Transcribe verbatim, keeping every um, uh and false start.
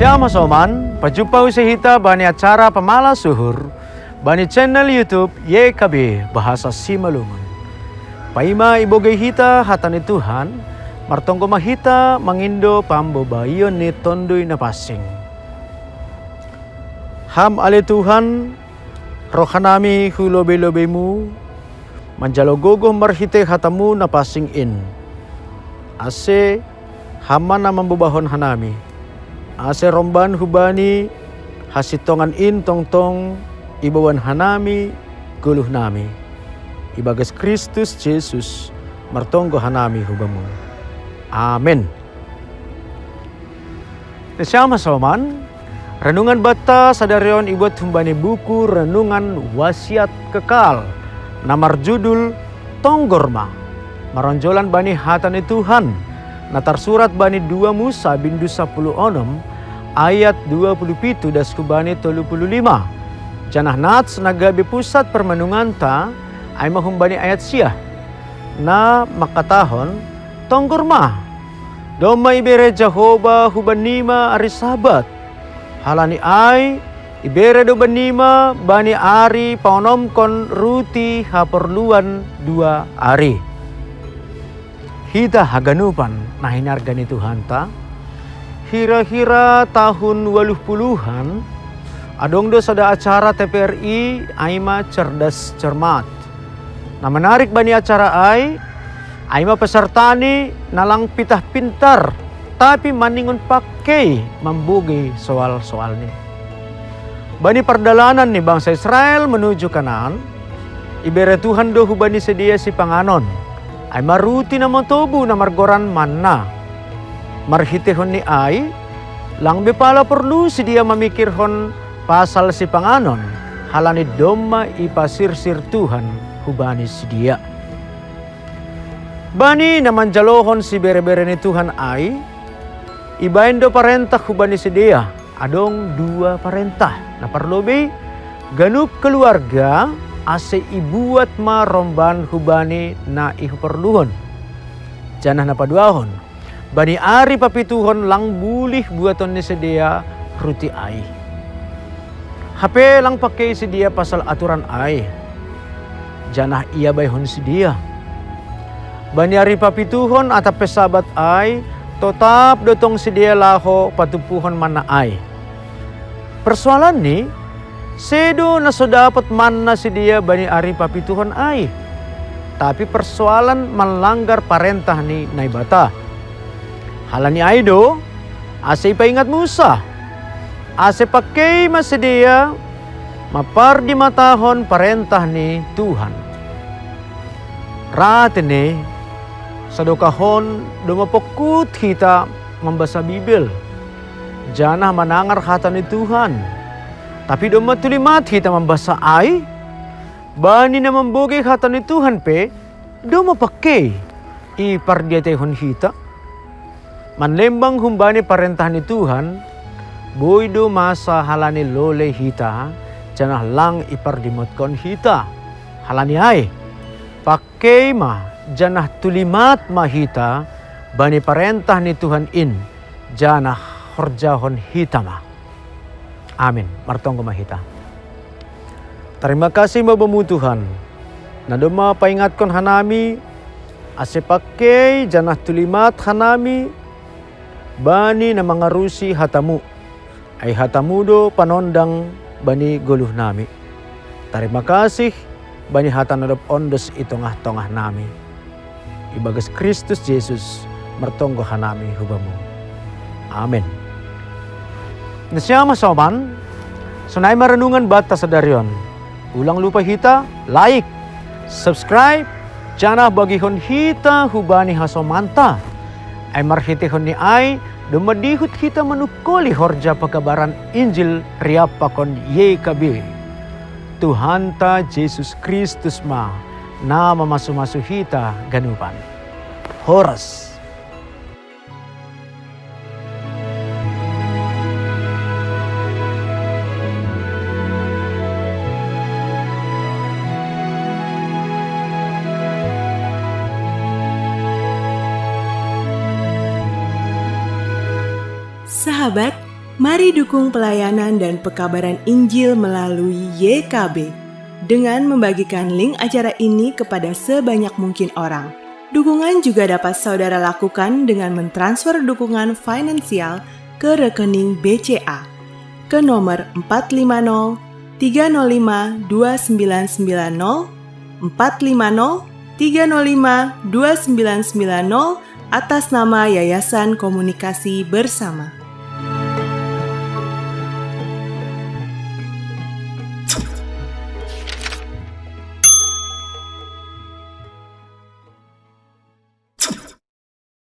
Shalom, pajumpang hita bani acara pamala suhur bani channel YouTube Y K B Bahasa Simalungun. Paima ibogei hita hata ni Tuhan, martonggo ma hita mangindo pambobaion ni Tonduy Napansing. Ham ale Tuhan, roh hanami hu lobei-lobeimu, manjalo gogoh marhitei hatamu na pansing in. Ase Ham ma na mambobahon hanami, ase romban hubani hasintongan in tongtong iboban hanami goluhnami. Ibagas Kristus Jesus martonggo hanami hu Bamu. Amen. Nasiam hasoman, renungan banta sadari on ibuat humbani buku Renungan Wasiat Kekal, na marjudul Tonggor Ma, maronjolan bani hata ni Tuhan, na tarsurat bani dua Musa bindu sapuluh onom ayat dua puluh pitu das hubani tolu puluh lima. Janah nats na gabe pusat permenunganta ai ma humbani ayat sia, na mangkatahon: Tonggor ma, domma ibere Jahowa hu bannima ari Sabat. Halani ai, ibere do bannima bani ari paonomkon ruti haporluan dua ari. Hita haganupan na hinarga ni Tuhanta, hira-hira tahun waluh puluhan, adong do sada acara T V R I, ai ma Cerdas Cermat. Na menarik bani acara ai, ai ma pesertani na lang pitah pintar, tapi maningon pakei mambogei soal-soalni. Bani pardalanan ni bangsa Israel menuju Kanaan, ibere Tuhan do hubani sidea sipanganon, ai ma ruti na matobu na margoran manna. Marhiteihon ni ai, lang be pala porlu sidea mamikirhon pasal sipanganon, halani domma ipasirsir Tuhan hubani sidea. Bani na manjalohon sibere-bere ni Tuhan ai, ibaen do parentah hubani sidea. Adong dua parentah. Na parlobei, ganup keluarga ase ibuat ma romban hubani na ihaporluhon. Janah na paduahon, bani ari papituhon lang bulih buaton ni sidea ruti ai. Hape lang pakei sidea pasal aturan ai, janah iabaihon sidea. Bani ari papituhon atap pe Sabat ai, totap do tong sidea laho patumpuhon manna ai. Persoalanni, sedo na so dapot manna sidea bani ari papituhon ai, tapi persoalan manlanggar parentah ni Naibata. Halani ai do, ase ipaingat Musa, ase pakei ma sidea mampardimatahon parentah ni Tuhan. Ra tene, sadokah on domma pongkut hita mambasa Bibel, janah manangar hata ni Tuhan. Tapi domma tulimat hita mambasa ai, bani na mambogei hata ni Tuhan pe, domma pakei ipardiateihon hita. Manlembang humbani parentah ni Tuhan, boi do masa halani lolei hita, janah lang ipardimotkon hita. Halani ai, pakei ma, janah tulimat ma hita bani parentah ni Tuhan in, janah horjahon hita ma. Amin. Martonggo ma hita. Tarima kasih ma Bamu Tuhan, na domma paingatkon hanami, ase pakei janah tulimat hanami bani na mangarusi hatamu. Ai hatamu do panondang bani goluhnami. Tarima kasih bani hata na dob ondos i tongah-tongahnami. Ibagas Kristus Jesus martonggo hanami hu Bamu. Amin. Nasiam hasoman, sonai ma renungan banta sadari on. Ulang lupa hita like, subscribe, janah bagihon hita hubani hasomanta. Ai marhiteihon ni ai, domma dihut hita manungkoli horja pakabaran Injil riap pakon Y K B. Tuhanta Jesus Kristus ma na mamasu-masu hita ganupan. Horas. Sahabat, Mari dukung pelayanan dan pekabaran Injil melalui Y K B dengan membagikan link acara ini kepada sebanyak mungkin orang. Dukungan juga dapat saudara lakukan dengan mentransfer dukungan finansial ke rekening B C A ke nomor empat lima nol tiga nol lima dua sembilan sembilan nol, empat lima nol tiga nol lima dua sembilan sembilan nol, atas nama Yayasan Komunikasi Bersama.